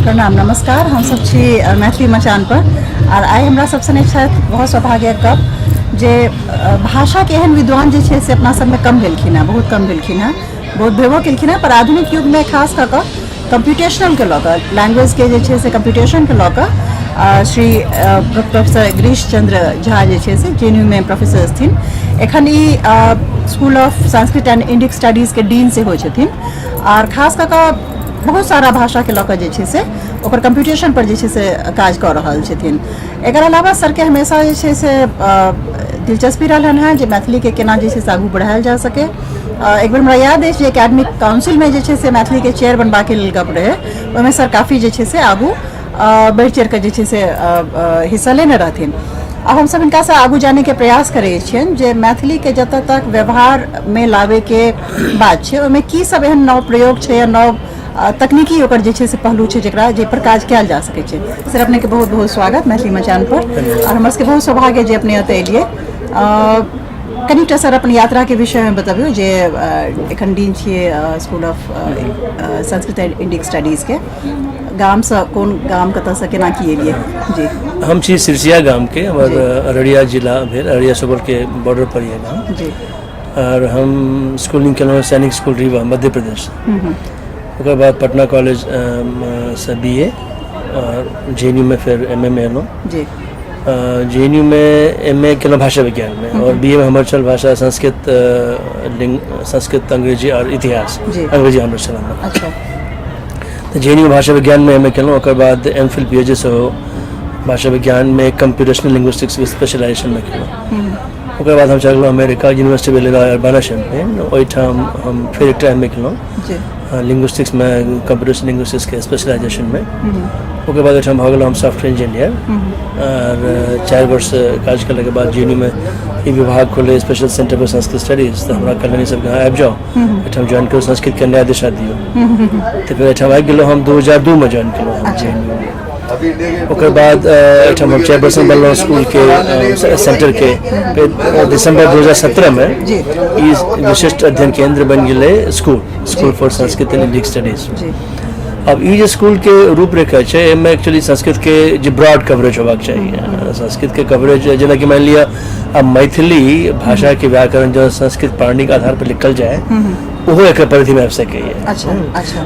प्रणाम नमस्कार। हमसब छी मैथिली मचान पर आर आइ हमरा सब सने छथि बहुत सौभाग्यक गप जे भाषाके एहन विद्वान जे छै से अपना सबमे कम भेलखिन हेँ, बहुत कम भेलखिन हेँ, बहुत भेबो केलखिन हेँ, पर आधुनिक युगमे खास कऽ कऽ कम्प्यूटेशनलके लऽ कऽ लैंग्वेजके जे छै से कम्प्यूटेशनके लऽ कऽ श्री प्रोफेसर गिरीश चंद्र झा जे छै से जे एन यू मे प्रोफेसर छथिन। एखन ई school of Sanskrit and Indic स्टडीजके dean सेहो छथिन आर खास कऽ कऽ बहुत सारा भाषाके लऽ कऽ जे छै से ओकर कम्प्यूटेशन पर जे छै से काज कऽ रहल छथिन। एकर अलावा सरके हमेशा जे छै से दिलचस्पी रहलनि हेँ जे मैथिलीके केना जे छै से आगू बढ़ायल जा सकै। एक बेर हमरा याद अछि जे एकेडमिक काउंसिलमे जे छै से मैथिलीके चेयर बनबाके लेल गप रहै, ओहिमे सर काफी जे छै से आगू बढ़ि चढ़ि कऽ जे छै से हिस्सा लेने रहथिन। आब हमसभ हिनकासँ आगू जानैके प्रयास करै छियनि जे मैथिलीके जतऽ तक व्यवहारमे लाबैके बात छै ओहिमे की सब एहन नव प्रयोग छै या नव तकनीकी ओकर जे छै से पहलू छै जकरा जाहिपर काज कयल जा सकै छै। सर अपनेके बहुत बहुत स्वागत मैथिली मचान पर आओर हमर सबके बहुत सौभाग्य जे अपने एतऽ एलियै। कनिटा सर अपन यात्राके विषयमे बतबियौ जे एखन डीन छियै school of Sanskrit and Indic स्टडीजके, गामसँ कोन गाम कतऽसँ केना की एलियै? जी हम छी सिरसिया गामके, हमर अररिया जिला भेल, अररिया सुपौलके बॉर्डर पर यऽ गाम। जी और हम स्कूलिंग केलहुँ सैनिक स्कूल रीवा मध्य प्रदेश, ओकर बाद पटना कॉलेज से बी ए और जे एन यू में फेर एम ए में एलहुँ। जी जे एन यू में एम ए केलहुँ भाषा विज्ञान में और बी ए में हमर छल भाषा संस्कृत, संस्कृत अंग्रेजी और इतिहास, अंग्रेजी ऑनर्स छल हमर। तऽ जे एन यू भाषा विज्ञान में एम ए केलहुँ, ओकर बाद M Phil P H D सेहो भाषा विज्ञान में कंप्यूटेशनल लिंग्विस्टिक्स स्पेशलाइजेशन में केलहुँ। ओकर बाद हम चलि गेलहुँ अमेरिका, यूनिवर्सिटी भेलै अरबाना चैम्पियन, ओहिठाम हम फेर एकटा एम ए केलहुँ लिंग्विस्टिक्समे, कंप्यूटेशनल लिंग्विस्टिक्सके स्पेशलाइजेशनमे। ओकर बाद ओहिठाम भऽ गेलहुँ हम सॉफ्टवेयर इंजीनियर आर 4 वर्ष काज केलाके बाद जे एन यू मे ई विभाग खोललै special centre for Sanskrit studies, तऽ हमरा कहलनि सबके अहाँ आबि जाउ एहिठाम ज्वाइन करू, संस्कृतके नया दिशा दियौ। तऽ फेर एहिठाम आबि गेलहुँ हम 2002 मे ज्वाइन केलहुँ हम जे एन यू मे। ओकर बाद एहिठाम हम चेयरपर्सन बनलहुँ स्कूलके सेंटरके। फेर दिसंबर 2017 मे ई विशिष्ट अध्ययन केंद्र बनि गेलै school, school for Sanskrit and Indic studies. अब ई जे स्कूलके रूपरेखा छै एहिमे एक्चुअली संस्कृतके जे ब्रॉड कवरेज होबाक चाही, संस्कृतके कवरेज जेनाकि मानि लिअ आब मैथिली भाषाके व्याकरण जँ संस्कृत पाणिनीके आधार पर लिखल जाय ओहो एकर परिधिमे आबि सकैए।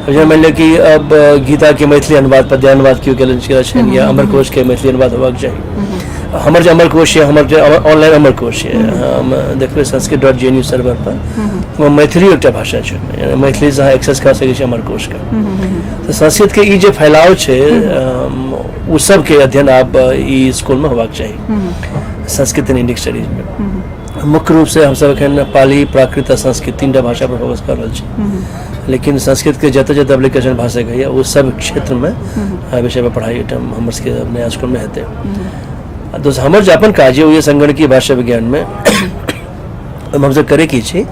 जेना मानि लिअ कि अब गीताके मैथिली अनुवाद पद्यानुवाद केओ केलनि छनि या अमरकोशके मैथिली अनुवाद होबाक चाही। हमर जे अमरकोश यऽ, हमर जे ऑनलाइन अमरकोश यऽ, हम देखबै sanskrit.jnu server पर ओ मैथिली एकटा भाषा छै, मैथिलीसँ अहाँ एक्सेस कऽ सकै छी अमरकोशके। तऽ संस्कृतके ई जे फैलाव छै ओ सबके अध्ययन आब ई स्कूलमे होबाक चाही संस्कृत एंड इंडिक स्टडीजमे। मुख्य रूपसँ हमसब एखन पाली, प्राकृत आ संस्कृत तीनटा भाषा पर फोकस कऽ रहल छी, लेकिन संस्कृतके जतऽ जतऽ एप्लीकेशन भऽ सकैए ओ सब क्षेत्रमे विषय पर पढ़ाइ एहिठाम हमर सबके नया स्कूलमे हेतै। आ दोसर हमर जे अपन काज यऽ ओ यऽ संगणकीय भाषा विज्ञानमे। ओहिमे हमसब करै की छी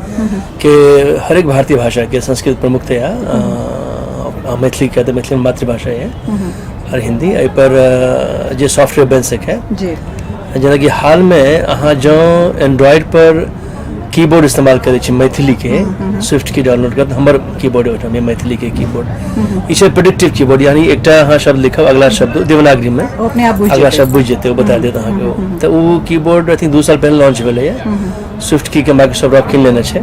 कि हरेक भारतीय भाषाके संस्कृत प्रमुखतया, मैथिलीके तऽ मैथिली मातृभाषा यऽ आओर हिन्दी, एहिपर जे सॉफ्टवेयर बनि सकै। जेनाकि हालमे अहाँ जँ एंड्रॉयड पर कीबोर्ड इस्तेमाल करै छी मैथिलीके, स्विफ्ट की डाउनलोड करब, हमर कीबोर्ड ओहिठाम मैथिलीके कीबोर्ड ई छै, प्रेडिक्टिव कीबोर्ड, यानी एकटा अहाँ शब्द लिखब, अगला शब्द देवनागरीमे अगला शब्द बुझि जेतै, ओ बता देत अहाँके ओ। तऽ ओ कीबोर्ड I think 2 साल पहिने लॉन्च भेलैए। स्विफ्ट की के माइक्रोसॉफ्ट आब कीन लेने छै,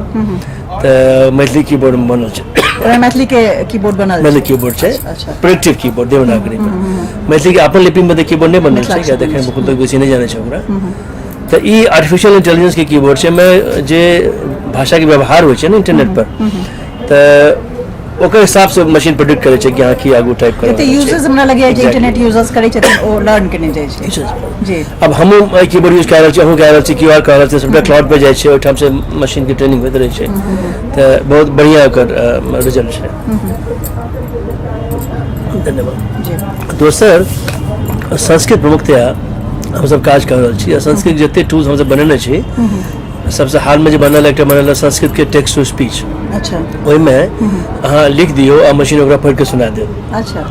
तऽ मैथिली कीबोर्ड बनल छै। मैथिली के कीबोर्ड बनल? मैथिली कीबोर्ड छै, प्रेडिक्टिव कीबोर्ड देवनागरी मे। मैथिली के अपन लिपि मे तऽ कीबोर्ड नहि बनल छै, किया देखै बहुत लोग बेसी नहि जानै छै ओकरा। तऽ ई आर्टिफिशियल इंटेलिजेंस के कीबोर्ड छै, एहिमे जे भाषा के व्यवहार होइ छै ने इंटरनेट पर, तऽ ओकर हिसाबसँ मशीन प्रेडिक्ट करै छै कि अहाँ की आगू टाइप करब। जते यूजर्स हमरा लगैया जे इंटरनेट यूजर्स करै छथिन ओ लर्न केने जाइ छै। जी अब हमहूँ एहि कीबोर्ड यूज कए रहल छी, अहूँ कए रहल छी, क्यू आर कऽ रहल छी, सबटा क्लाउड पर जाइ छै, ओहिठाम से मशीनके ट्रेनिंग होइत रहै छै, तऽ बहुत बढ़िआँ ओकर रिजल्ट छै। धन्यवाद। दोसर संस्कृत प्रमुखतया हमसब काज कऽ रहल छी आ संस्कृत जते टूल्स हमसब बनेने छी सबसँ हालमे जे बनल एकटा बनल संस्कृतके टेक्स्ट टू स्पीच। अच्छा। ओहिमे अहाँ लिख दियौ आ मशीन ओकरा पढ़ि कऽ सुना देत। अच्छा।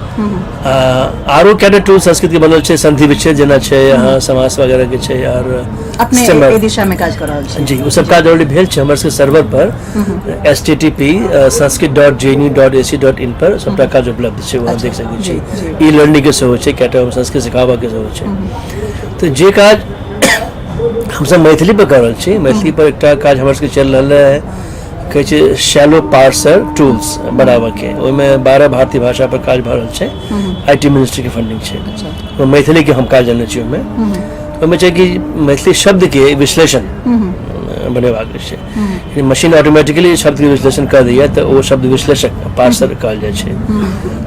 आरो कएटा टूल संस्कृतके बनल छै, संधि विच्छेद जेना छै, अहाँ समास वगैरहके छै, आर अपने एहि दिशामे काज कऽ रहल छी। जी, ओ सब काज ऑलरेडी भेल छै। हमर सबके सर्वर पर http://sanskrit.jnu.ac.in पर सबटा काज उपलब्ध छै, ओ अहाँ देख सकै छी। ई लर्निंगके सेहो छै, कएटा संस्कृत सिखाबऽके सेहो छै। तऽ जे काज हमसब मैथिली पर कऽ रहल छी, मैथिली पर एकटा काज हमर सबके चलि रहल है, कहै छै शैलो पार्सर टूल्स बनाबऽके। ओहिमे 12 भारतीय भाषा पर काज भऽ रहल छै, I T मिनिस्ट्रीके फंडिंग छै। ओहिमे मैथिलीके हम काज जनै छी। ओहिमे ओहिमे छै कि मैथिली शब्दके विश्लेषण बनेबाक छै। मशीन ऑटोमेटिकली शब्दके विश्लेषण कऽ दैए, तऽ ओ शब्द विश्लेषक पार्सर कहल जाइ छै।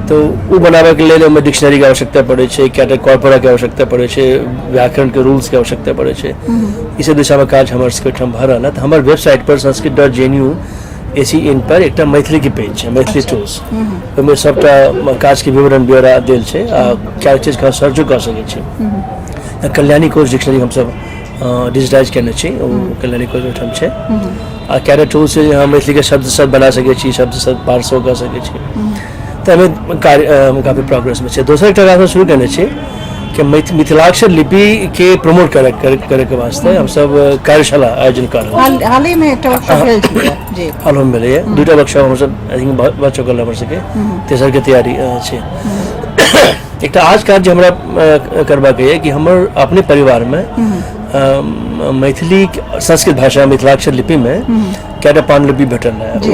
तऽ ओ बनाबैके लेल ओहिमे डिक्शनरीके आवश्यकता पड़ै छै, कएटा कॉर्पोराके आवश्यकता पड़ै छै, व्याकरणके रूल्सके आवश्यकता पड़ै छै। ई सब दिशामे काज हमर सबके ओहिठाम भऽ रहल है। तऽ हमर वेबसाइट पर sanskrit.jnu.ac.in पर एकटा मैथिलीके पेज छै, मैथिली टूल्स। ओहिमे सबटा काजके विवरण ब्यौरा देल छै आ कए चीजके अहाँ सर्चो कऽ सकै छी। कल्याणी कोश डिक्शनरी हमसब डिजिटाइज केने छी, ओ कल्याणी कोश ओहिठाम छै। आ कएटा टूल्स छै जे अहाँ मैथिलीके शब्द सब बना सकै छी, शब्द सब पार्सो कऽ सकै छी। तऽ एहिमे कार्य काफी प्रोग्रेसमे छै। दोसर एकटा काज हम शुरू केने छी कि मिथिलाक्षर लिपिके प्रमोट करैके वास्ते हमसब कार्यशाला आयोजन कऽ रहल छी। हालहिमे एकटा वर्कशॉप भेल छलै जी। हालमे भेलैए दूटा वर्कशॉप हमसब, I think भऽ चुकल हमर सबके, तेसरके तैयारी छै। एकटा आज काज जे हमरा करबाक यऽ कि हमर अपने परिवारमे मैथिली संस्कृत भाषा मिथिलाक्षर लिपिमे कएटा पाण्डुलिपि भेटल रहै। ओ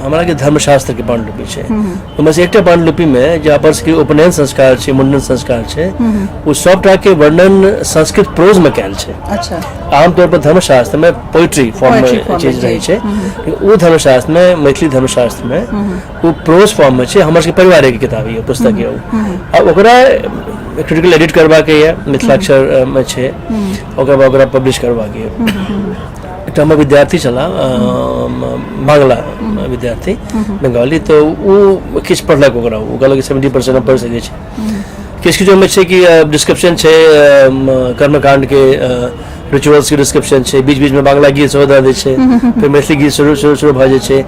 हमरा के धर्मशास्त्रके पाण्डुलिपि छै। ओहिमे से एकटा पाण्डुलिपिमे जे अपन सबके उपनयन संस्कार छै, मुंडन संस्कार छै, ओ सबटाके वर्णन संस्कृत प्रोजमे कयल छै। अच्छा। आमतौर पर धर्मशास्त्रमे पोइट्री फॉर्ममे चीज रहै छै, ओ धर्मशास्त्रमे, मैथिली धर्मशास्त्रमे ओ प्रोज फॉर्ममे छै। हमर सबके परिवारेके किताब यऽ, पुस्तक यऽ ओ। आ ओकरा क्रिटिकल एडिट करबाके यऽ, मिथिलाक्षरमे छै, ओकर बाद ओकरा पब्लिश करबाके यऽ। एकटा हमर विद्यार्थी छलाह, बांग्ला विद्यार्थी, बंगाली, तऽ ओ किछु पढ़लक ओकरा, ओ कहलक 70% हम पढ़ि सकै छी। किछु किछु ओहिमे छै कि डिस्क्रिप्शन छै, कर्मकाण्डके रिचुअल्सके डिस्क्रिप्शन छै, बीच बीचमे बांग्ला गीत सेहो दऽ दै छै, फेर मैथिली गीत शुरू शुरू शुरू भऽ जाइ छै।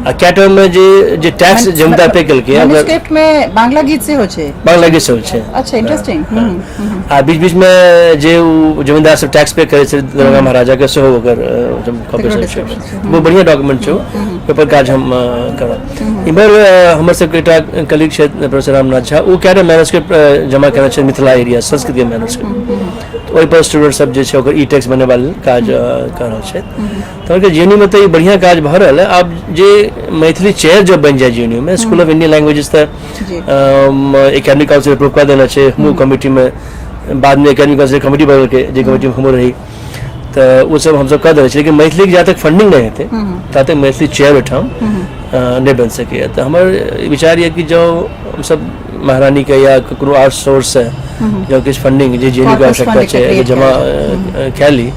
आ कएटा ओहिमे जे जे टैक्स जमींदार पे केलकै। मैन्युस्क्रिप्टमे बांग्ला गीत सेहो छै? बांग्ला गीत सेहो छै। अच्छा, इंटरेस्टिंग। आ बीच बीचमे जे ओ जमींदार सब टैक्स पे करै छै दरभंगा महाराजाके, सेहो ओकर कॉपी सब छै। बहुत बढ़िआँ डॉक्यूमेंट छै, ओहिपर काज हम करब। इम्हर हमर सबके एकटा कलीग छथि प्रोफेसर रामनाथ झा, ओ कएटा मैन्युस्क्रिप्ट जमा केने छथि मिथिला एरिया संस्कृतके मैन्युस्क्रिप्ट। ओहिपर स्टूडेंट सब जे छै ओकर ई टेक्स्ट बनेबा लेल काज कऽ रहल छथि। तऽ जे एन यू मे तऽ ई बढ़िआँ काज भऽ रहल है। आब जे मैथिली चेयर जब बनि जाय जे एन यू मे, स्कूल ऑफ इंडियन लैंग्वेजेस तऽ एकेडमिक काउंसिल अप्रूव कऽ देने छै। हमहूँ कमिटीमे, बादमे एकेडमिक काउंसिल कमिटी बनेलकै, जे कमिटीमे हमहूँ रही, तऽ ओ सब हमसब कऽ देने छी। लेकिन मैथिलीके जा तक फंडिंग नहि हेतै ता तक मैथिली चेयर ओहिठाम नहि बनि सकैए। तऽ हमर विचार यऽ कि जँ हमसब महारानीके या ककरो आर सोर्ससँ जँ किछु फंडिंग जे जे के आवश्यकता छै जमा कए ली,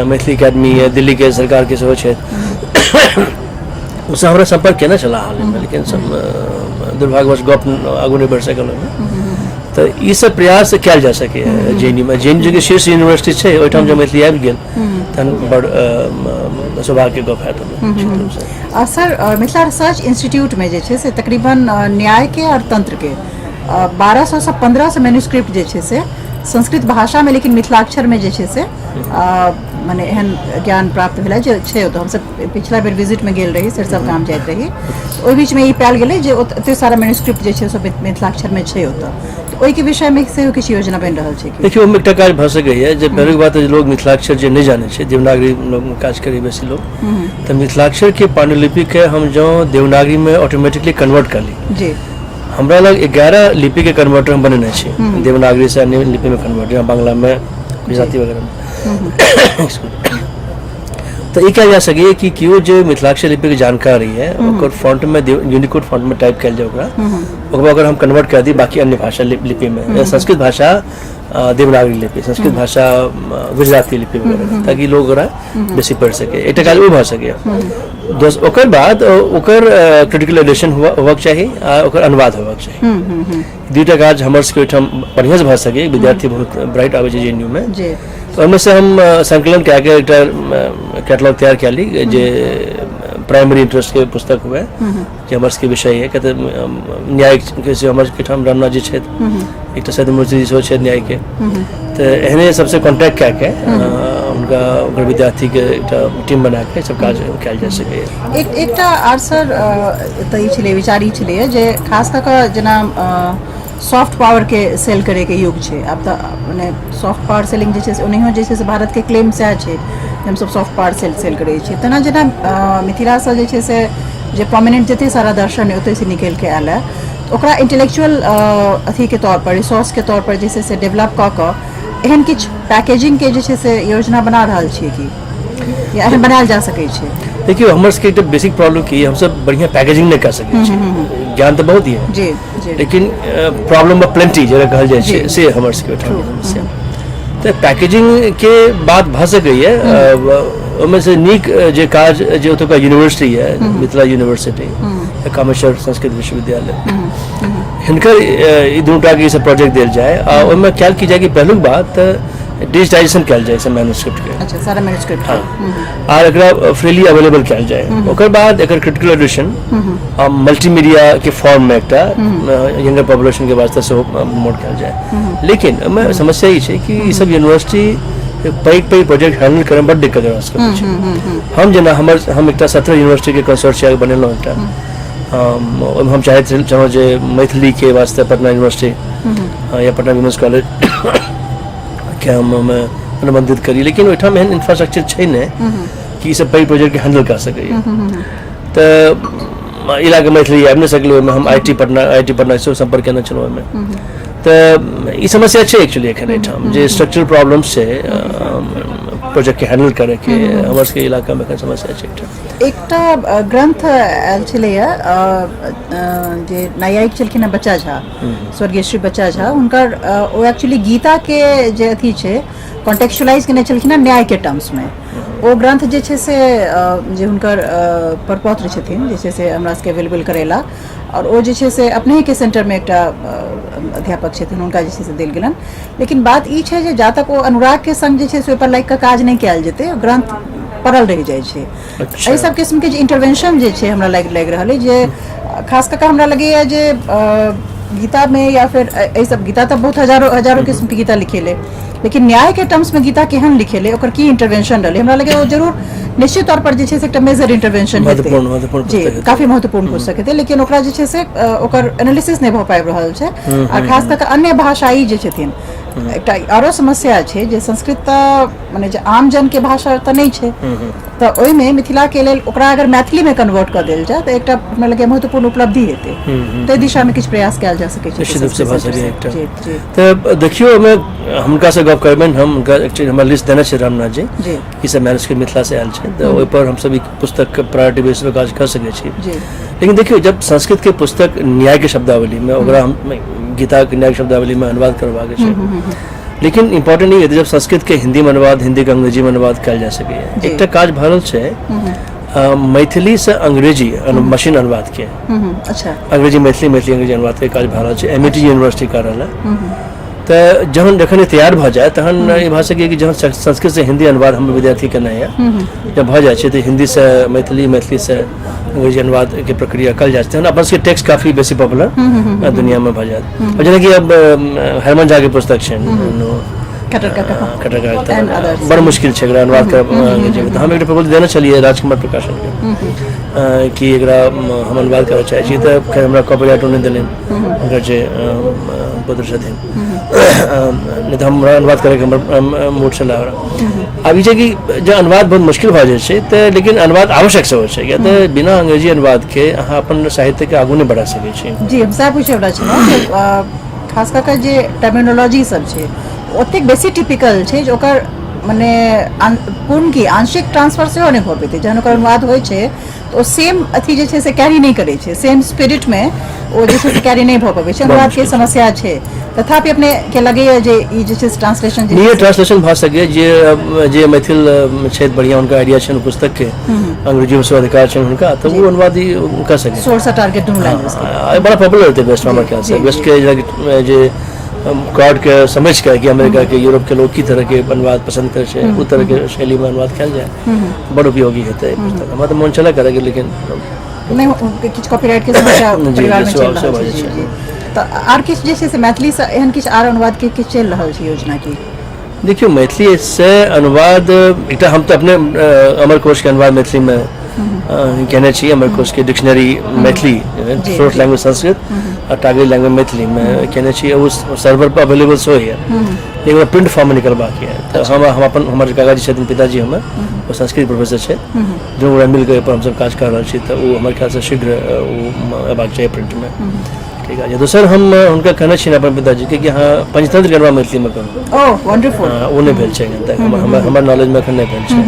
मैथिली अकेडमी या दिल्लीके सरकारके सेहो छै, ओसब हमरा सम्पर्क केने छलाह हालमे, लेकिन सब दुर्भाग्यवश गप आगू नहि बढ़ि सकल ओहिमे। तऽ ई सब प्रयास कयल जा सकैए जे एन यू मे। जे एन यू के शीर्ष यूनिवर्सिटी छै, ओहिठाम जँ मैथिली आबि गेल तहन बड़ सौभाग्यके गप हैत। आ सर, मिथिला रिसर्च इंस्टीट्यूटमे जे छै से तकरीबन न्यायके आओर तंत्रके 1200 सँ 1500 मैन्युस्क्रिप्ट जे छै से संस्कृत भाषामे, लेकिन मिथिलाक्षरमे जे छै से मने एहन ज्ञान प्राप्त भेलै जे छै ओतऽ। हमसब पिछला बेर विजिटमे गेल रही, सरिसब गाम जाइत रही, ओहि बीचमे ई पायल गेलै जे ओते सारा मैन्युस्क्रिप्ट जे छै से मिथिलाक्षरमे छै ओतऽ। तऽ ओहिके विषयमे सेहो किछु योजना बनि रहल छै? देखियौ, ओहिमे एकटा काज भऽ सकैए जे पहिलुक बात जे लोग मिथिलाक्षर जे नहि जानै छै, देवनागरी लोग काज करै बेसी लोग, तऽ मिथिलाक्षरके पाण्डुलिपिके हम जँ देवनागरीमे ऑटोमेटिकली कन्वर्ट कऽ ली। हमरा लग 11 लिपिके कन्वर्टर हम बनेने छी, देवनागरीसँ अन्य लिपिमे कन्वर्ट, जेना बांग्लामे, गुजराती वगैरहमे। तऽ ई कयल जा सकैए कि केओ जे मिथिलाक्षर लिपिके जानकारी यऽ, ओकर फॉन्टमे, यूनिकोड फॉन्टमे टाइप कयल जाय ओकरा, ओकर बाद ओकरा हम कन्वर्ट कऽ दी बाकी अन्य भाषा लिपिमे, संस्कृत भाषा देवनागरी लिपि, संस्कृत भाषा गुजराती लिपि वगैरह, ताकि लोग ओकरा बेसी पढ़ि सकै। एकटा काज ओ भऽ सकैए। ओकर बाद ओकर क्रिटिकल एडिशन होबाक चाही आ ओकर अनुवाद होबाक चाही। दुइटा काज हमर सबके ओहिठाम बढ़िआँसँ भऽ सकैए। विद्यार्थी बहुत ब्राइट आबै छै जे एन यू मे। ओहिमे से हम संकलन कए के एकटा कैटलॉग तैयार कए ली जे प्राइमरी इंटरेस्ट के पुस्तक हुए, जे हमर सबके विषय है, कहते न्याय के से हमर सबके ठाम रामनाथ जी छथि, एकटा सत्यमूर्ति जी सेहो छथि न्याय के, तऽ एहने सबसे कॉन्टैक्ट कए के हुनका ओकर विद्यार्थीके एकटा टीम बना के सब काज कयल जा सकैए। एकटा आर सर तऽ ई छलै विचार, ई छलैए जे खास कऽ कऽ जेना सॉफ्ट पावरके सेल करैके युग छै आब, तऽ मने सॉफ्ट पावर सेलिंग जे छै से ओनाहियो जे छै से भारतके क्लेम सएह छै जे हमसभ सॉफ्ट पावर सेल करै छियै। तेना जेना मिथिलासँ जे छै से जे प्रोमिनेंट जते सारा दर्शन ओतहिसँ निकलि कऽ आयल हँ, ओकरा इंटेलेक्चुअल अथीके तौर पर, रिसोर्सके तौर पर जे छै से डेवलप कऽ कऽ एहन किछु पैकेजिंगके जे छै से योजना बना रहल छियै कि या एहन बनायल जा सकै छै? देखियौ, हमर सबके एकटा बेसिक प्रॉब्लम की, हमसब बढ़िआँ पैकेजिंग नहि कऽ सकै छी। ज्ञान तऽ बहुत यऽ जी जी लेकिन प्रॉब्लम ऑफ प्लेंटी जेकरा कहल जाइ छै से हमर सबके ओहिठाम समस्या। तऽ पैकेजिंगके बात भऽ सकैए। ओहिमे से नीक जे काज जे ओतुका यूनिवर्सिटी यऽ, मिथिला यूनिवर्सिटी, कामेश्वर संस्कृत विश्वविद्यालय, हिनकर ई दूटाके ई सब प्रोजेक्ट देल जाय आ ओहिमे कयल की जाय कि पहिलुक बात तऽ डिजिटाइजेशन कयल जाय सब मैन्यूस्क्रिप्टके। अच्छा, सारा मैन्यूस्क्रिप्ट। हँ, आर एकरा फ्रीली अवेलेबल कयल जाय। ओकर बाद एकर क्रिटिकल एडिशन आ मल्टीमीडियाके फॉर्ममे एकटा यंगर पॉपुलेशनके वास्ते सेहो प्रमोट कयल जाय। लेकिन ओहिमे समस्या ई छै कि ई सब यूनिवर्सिटी पैघ पैघ प्रोजेक्ट हैंडल करैमे बड्ड दिक्कत हमरा सबके होइ छै। हम जेना हमर हम एकटा 17 यूनिवर्सिटीके कंसोर्शिया बनेलहुँ एकटा, ओहिमे हम चाहैत छलहुँ जे मैथिलीके वास्ते पटना यूनिवर्सिटी या पटना वुमेन्स कॉलेज के हम ओहिमे अनुबंधित करी, लेकिन ओहिठाम एहन इंफ्रास्ट्रक्चर छै नहि कि ई सब पैघ प्रोजेक्टके हैंडल कऽ सकैए। तऽ ई लए कऽ मैथिली आबि नहि सकलै ओहिमे। हम I T Patna सेहो सम्पर्क केने छलहुँ ओहिमे। तऽ ई समस्या छै एक्चुअली एखन एहिठाम जे स्ट्रक्चरल प्रॉब्लम्स छै प्रोजेक्टके हैंडल करैके, हमर सबके इलाकामे एखन समस्या छै एकटा। एकटा ग्रंथ आयल छलैए जे नैयायिक छलखिन हेँ बच्चा झा, स्वर्गीय श्री बच्चा झा, हुनकर ओ एक्चुअली गीताके जे अथी छै कॉन्टेक्चुअलाइज केने छलखिन हेँ न्यायके टर्म्समे। ओ ग्रंथ जे छै से जे हुनकर परपौत्र छथिन जे छै से हमरा सबके अवेलेबल करेला आओर ओ जे छै से अपनेके सेंटरमे एकटा अध्यापक छथिन, हुनका जे छै से देल गेलनि। लेकिन बात ई छै जे जा तक ओ अनुरागके संग जे छै से ओहिपर लागि कऽ काज नहि कयल जेतै, ओ ग्रंथ पड़ल रहि जाइ छै। एहि सब किस्मके जे इंटरवेंशन जे छै हमरा लागि लागि रहल अइ जे खास कऽ कऽ हमरा लगैए जे गीतामे या फेर एहि सब गीता तऽ बहुत हजारो हजारो किस्मके गीता लिखेलै, लेकिन न्यायके टर्म्समे गीता केहन लिखेलै, ओकर की इंटरवेंशन रहलै, हमरा लगैए ओ जरूर निश्चित तौर पर जे छै से एकटा मेजर इंटरवेंशन हेतै। महत्वपूर्ण जी पुस्तक हेतै। काफी महत्वपूर्ण पुस्तक हेतै, लेकिन ओकरा जे छै से ओकर एनालिसिस नहि भऽ पाबि रहल छै। आ खास कऽ कऽ अन्य भाषाई जे छथिन, एकटा आरो समस्या छै जे संस्कृत तऽ मने जे आम जनके भाषा तऽ नहि छै, तऽ ओहिमे मिथिलाके लेल ओकरा अगर मैथिलीमे कन्वर्ट कऽ देल जाय तऽ एकटा हमरा लगैए महत्वपूर्ण उपलब्धि हेतै। ताहि दिशामे किछु प्रयास कयल जा सकै छै। निश्चित रूपसँ भऽ सकैए एकटा। जी जी तऽ देखियौ, ओहिमे हुनकासँ गप करबनि हम। हुनका एक्चुअली हमरा लिस्ट देने छै रामनाथ जी जी ई सब मैन्यूस्क्रिप्ट मिथिलासँ आयल छै, तऽ ओहिपर हमसब ई पुस्तकके प्रायोरिटी बेस पर काज कऽ सकै छी। लेकिन देखियौ, जब संस्कृतके पुस्तक न्यायके शब्दावलीमे, ओकरा हम गीताके न्याय शब्दावलीमे अनुवाद करबाक छै, लेकिन इम्पोर्टेंट ई हेतै जब संस्कृतके हिन्दीमे अनुवाद, हिन्दीके अंग्रेजीमे अनुवाद कयल जा सकैए। एकटा काज भऽ रहल छै मैथिलीसँ अंग्रेजी मशीन अनुवादके। अंग्रेजी मैथिली, मैथिली अंग्रेजी अनुवादके काज भऽ रहल छै, एम यूनिवर्सिटी कऽ रहल है। तऽ जहन जखन ई तैयार भऽ जाय तहन ई भऽ सकैए कि जहन संस्कृतसँ हिन्दी अनुवाद हमर विद्यार्थी केनाइ यऽ, जब भऽ जाइ छै तऽ हिन्दीसँ मैथिली, मैथिलीसँ अंग्रेजी अनुवादके प्रक्रिया कयल जाइ छै, तहन अपन सबके टेक्स्ट काफी बेसी पॉपुलर दुनियामे भऽ जायत। आओर जेनाकि अब हरमन झाके पुस्तक छनि खटर काका खटर काका and others। बड़ मुश्किल छै एकरा अनुवाद करब अंग्रेजीमे। तऽ हम एकटा प्रपोजल देने छलियै राजकुमार प्रकाशनके कि एकरा हम अनुवाद करऽ चाहै छी, तऽ खैर हमरा कॉपीराइट ओ नहि देलनि, हुनकर जे पुत्र छथिन, नहि तऽ हमरा अनुवाद करैके हमर मूड छलै हमरा। आब ई छै कि जँ अनुवाद बहुत मुश्किल भऽ जाइ छै तऽ, लेकिन अनुवाद आवश्यक सेहो छै, किया तऽ बिना अंग्रेजी अनुवादके अहाँ अपन साहित्यके आगू नहि बढ़ा सकै छी। जी, हम सएह पूछैवला छलहुँ जे खास कऽ कऽ जे टर्मिनोलॉजी सब छै ओतेक बेसी टिपिकल छै जे ओकर मने पूर्ण की आंशिक ट्रांसफर सेहो नहि भऽ पेतै। जहन ओकर अनुवाद होइ छै तऽ ओ सेम अथी जे छै से कैरी नहि करै छै, सेम स्पिरिटमे ओ जे छै से कैरी नहि भऽ पबै छै। अनुवादके समस्या छै, तथापि अपने के लगैए जे ई जे छै से ट्रांसलेशन जे नियर ट्रांसलेशन भऽ सकैए। जे जे मैथिल छथि बढ़िआँ, हुनका आइडिया छनि पुस्तकके, अंग्रेजीमे सेहो अधिकार छनि हुनका, तऽ ओ अनुवाद ई कऽ सकै सोर्स आ टारगेट दुनू लैंग्वेज के। बड़ा पॉपुलर हेतै वेस्ट हमर ख्यालसँ। वेस्टके जे क्राउड के समझ के कि अमेरिका के यूरोप के लोग की तरह के अनुवाद पसंद करै छै, ओ तरह के शैली में अनुवाद कयल जाय, बड़ उपयोगी हेतै पुस्तक। हमरा तऽ मोन छलै करैके, लेकिन नहि, किछु कॉपीराइट के समस्या परिवार में चलि रहल छै। जी जी। तऽ आर किछु जे छै से मैथिलीसँ एहन किछु आर अनुवादके किछु चलि रहल छै योजना की? देखियौ, मैथिलीसँ अनुवाद एकटा हम तऽ अपने अमर कोशके अनुवाद मैथिलीमे केने छी। अमर कोशके dictionary Maithili, source language Sanskrit आ टारगेट लैंग्वेज मैथिलीमे केने छी। ओ सर्वर पर अवेलेबल सेहो यऽ, लेकिन ओकरा प्रिंट फॉर्ममे निकलबाक यऽ। तऽ हम अपन, हमर काकाजी छथिन, पिताजी हमर, ओ संस्कृत प्रोफेसर छथि, दुनू गोटा मिलके ओहिपर हमसभ काज कऽ रहल छी। तऽ ओ हमर ख्यालसँ शीघ्र ओ अयबाक चाही प्रिंटमे। ठीक है। दोसर हम हुनका कहने छियनि अपन पिताजीके कि अहाँ पंचतंत्र अनुवाद मैथिलीमे करू। ओ वंडरफुल। ओ नहि भेल छै एखन तक, हमर हमर नॉलेजमे एखन नहि भेल छै।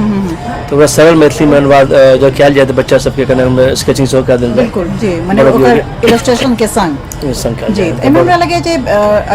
तऽ ओकरा सरल मैथिलीमे अनुवाद जँ कयल जाय तऽ बच्चा सबके कने ओहिमे स्केचिंग सेहो कए देल जाय। बिल्कुल जी, मने ओकर इलस्ट्रेशन के संग संग कयल जी। एहिमे हमरा लगैए जे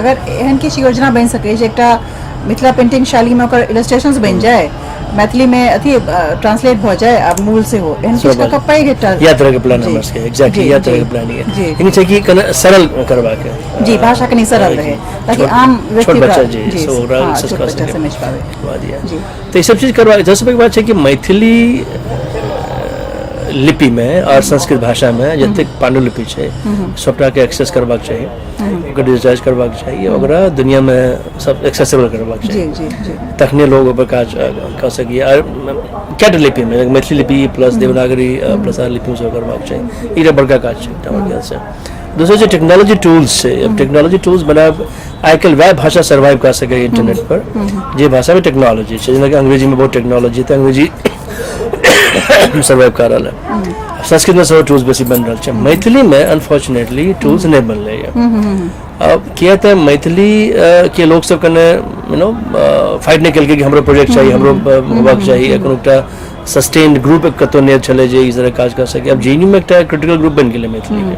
अगर एहन किछु योजना बनि सकैए जे एकटा मिथिला पेंटिंग शैलीमे ओकर इलस्ट्रेशंस बनि जाय, मैथिलीमे अथी ट्रांसलेट भऽ जाय आ मूल सेहो, एहन किछु कऽ कऽ पैघ एकटा इएह तरहके प्लान हमर सबके, एक्जैक्टली इएह तरहके प्लान यऽ। लेकिन छै कि कने सरल करबाके। जी, भाषा कनि सरल रहे ताकि आम व्यक्ति, छोट बच्चा जे से ओकरा छोट बच्चा समझ पावे। जी, तऽ ई सब चीज करबाक। सबसँ पैघ बात छै कि मैथिली लिपिमे आओर संस्कृत भाषामे जतेक पांडुलिपि छै सबटाके एक्सेस करबाक चाही, ओकर डिजिटाइज करबाक चाही, ओकरा दुनियामे सब एक्सेसिबल करबाक चाही। जी जी। तखने लोग ओकर काज कऽ सकैए। आर कएटा लिपिमे, मैथिली लिपि प्लस देवनागरी प्लस आर लिपिमे सेहो करबाक चाही। ई एकटा बड़का काज छै एकटा हमर ख्यालसँ। दोसर छै टेक्नोलॉजी टूल्स छै। अब टेक्नोलॉजी टूल्स बनायब, आइ काल्हि वएह भाषा सर्वाइव कऽ सकैए इंटरनेट पर जे भाषामे टेक्नोलॉजी छै। जेनाकि अंग्रेजीमे बहुत टेक्नोलॉजी, तऽ अंग्रेजी सर्वाइव कऽ रहल है। संस्कृतमे सेहो टूल्स बेसी बनि रहल छै। मैथिलीमे अनफॉर्चुनेटली टूल्स नहि बनलैए। अब किया तऽ मैथिली के लोक सब कने यू नो फाइट नहि केलकै कि हमरो प्रोजेक्ट चाही, हमरो होबाक चाही। एखन एकटा सस्टेन्ड ग्रुप कतहु नहि छलै जे ई तरह काज कऽ सकै। आब जे मे एकटा क्रिटिकल ग्रुप बनि गेलै मैथिलीके,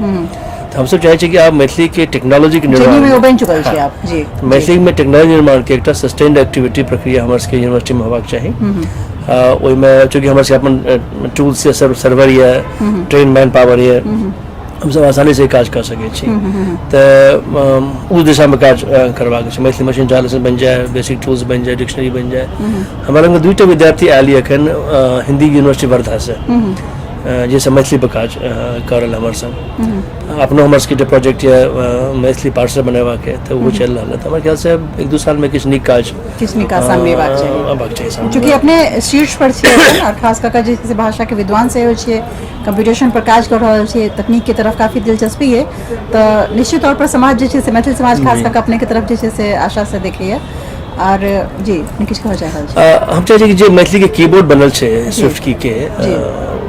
तऽ हमसब चाहै छी कि आब मैथिलीके टेक्नोलॉजीके निर्माण बनि चुकल छै आब। जी, मैथिलीमे टेक्नोलॉजी निर्माणके एकटा सस्टेन्ड एक्टिविटी प्रक्रिया हमर सबके यूनिवर्सिटीमे होबाक चाही। ओहिमे चूँकि हमर सबके अपन टूल्स यऽ, सर्वर यऽ, ट्रेन मैन पावर यऽ, हमसब आसानीसँ काज कऽ सकै छी। तऽ ओ दिशामे काज करबाक छै। मैथिली मशीन ट्रांसलेशन बनि जाय, बेसिक टूल्स बनि जाय, डिक्शनरी बनि जाय। हमरा लग दूटा विद्यार्थी आयल यऽ एखन हिंदी यूनिवर्सिटी वर्धासँ, जे सब मैथिली पर काज कऽ रहल हमर संग। अपनो हमर सबके प्रोजेक्ट यऽ मैथिली पार्सर बनेबाके, तऽ ओहो चलि रहल है। तऽ हमर ख्यालसँ एक दू सालमे किछु नीक काज किछु नीक काज सामने अयबाक चाही, अयबाक चाही सामने। चूँकि अपने शीर्ष पर छियै एखन आओर खास कऽ कऽ जे छै से भाषाके विद्वान सेहो छियै, कंप्यूटेशन पर काज कऽ रहल छियै, तकनीकके तरफ काफी दिलचस्पी अइ, तऽ निश्चित तौर पर समाज जे छै से मैथिल समाज खास कऽ कऽ अपनेके तरफ जे छै से आशासँ देखैए। आर जी, अपने किछु कहऽ चाहि रहल छी? हम चाहै छी कि जे मैथिलीके कीबोर्ड बनल छै स्विफ्ट की के,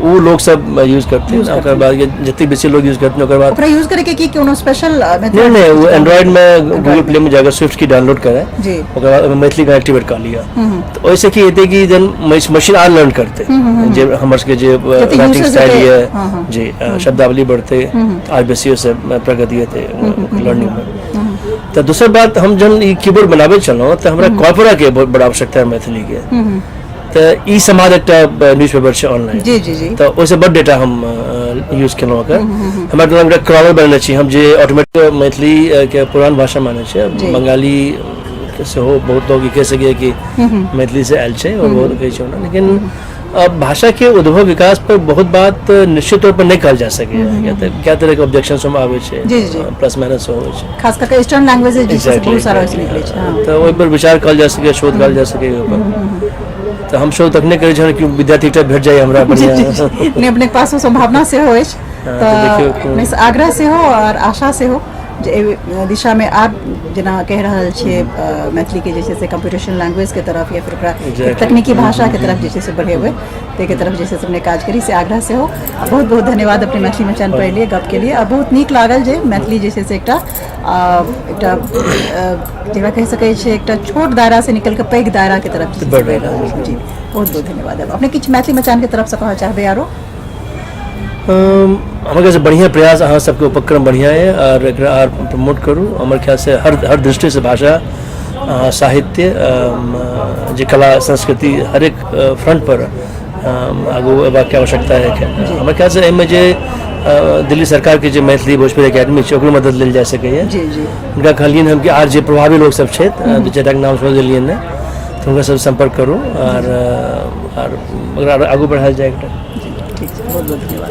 ओ लोग सब यूज करथिन। ओकर बाद जतेक बेसी लोग यूज करथिन ओकर बाद ओकरा यूज करे के की कोनो स्पेशल नहीं नहीं, वो एंड्रॉइड में गूगल प्ले में जाकर स्विफ्ट की डाउनलोड करे, ओकर बाद मैथिली के एक्टिवेट कर लिया, तऽ ओहिसँ की हेतै कि जन मशीन आर लर्न करतै जे हमर सबके जे राइटिंग स्टाइल यऽ जे शब्दावली बढ़तै, आर बेसी ओहिसँ प्रगति हेतै लर्निंगमे। तऽ दोसर बात, हम जहन ई कीबोर्ड बनाबै छलहुँ तऽ हमरा कॉर्पोराके बहुत बड़ा आवश्यकता है मैथिलीके। तऽ ई समाज एकटा न्यूज पेपर छै ऑनलाइन। जी जी जी। तऽ ओहिसँ बड डेटा हम यूज केलहुँ। ओकर हमरा एकटा क्रॉलर बनेने छी हम जे ऑटोमेटिक मैथिली के पुरान भाषा मानै छै। बंगाली के सेहो बहुत लोग ई कहि सकैए कि मैथिलीसँ आयल छै और बहुत कहै छै ओना, लेकिन अब भाषा के उद्भव विकास पर बहुत बात निश्चित तौर पर नहि कहल जा सकैए, किया तऽ कए तरहके ऑब्जेक्शन सब आबै छै, प्लस माइनस सेहो होइ छै। खास कऽ ईस्टर्न लैंग्वेज जे बहुत सारा ओहिसँ निकलै छै। तऽ ओहि पर विचार कयल जा सकैए, शोध कयल जा सकैए ओहि पर। तऽ हम शोध तखने करै छी कि विद्यार्थी एकटा भेट जाइए हमरा बढ़िआँ। नहि, अपने पास ओ सम्भावना सेहो अछि। तऽ आग्रह सेहो आओर आशा सेहो जे एहि दिशामे आब जेना कहि रहल छियै मैथिलीके जे छै से कम्प्यूटेशन लैंग्वेजके तरफ या फिर ओकरा तकनीकी भाषाके तरफ जे छै से बढ़ेबै, ताहिके तरफ जे छै से अपने काज करी से आग्रह सेहो। आ बहुत बहुत धन्यवाद अपने मैथिली मचान पर एलियै, गप केलियै आ बहुत नीक लागल जे मैथिली जे छै से एकटा एकटा जेकरा कहि सकै छियै एकटा छोट दायरासँ निकलि कऽ पैघ दायराके तरफ जे छै से बढ़ि रहल छै। जी, बहुत बहुत धन्यवाद। अपने किछु मैथिली मचानके तरफसँ कहऽ चाहबै आरो? हमर ख्यालसँ बढ़िआँ प्रयास, अहाँ सबके उपक्रम बढ़िआँ यऽ आओर एकरा आर प्रमोट करू। हमर ख्यालसँ हर हर दृष्टिसँ भाषा, साहित्य, जे कला संस्कृति, हरेक फ्रंट पर आगू अयबाक आवश्यकता है एखन। हमर ख्यालसँ एहिमे जे दिल्ली सरकारके जे मैथिली भोजपुरी एकेडमी छै ओकरो मदद लेल जा सकैए। जी जी। हुनका कहलियनि हम कि आर जे प्रभावी लोक सब छथि, दू चारिटाके नाम सेहो देलियनि ने, तऽ हुनका सब सम्पर्क करू आर आर ओकरा आगू बढ़ायल जाय एकटा। ठीक छै, बहुत बहुत धन्यवाद।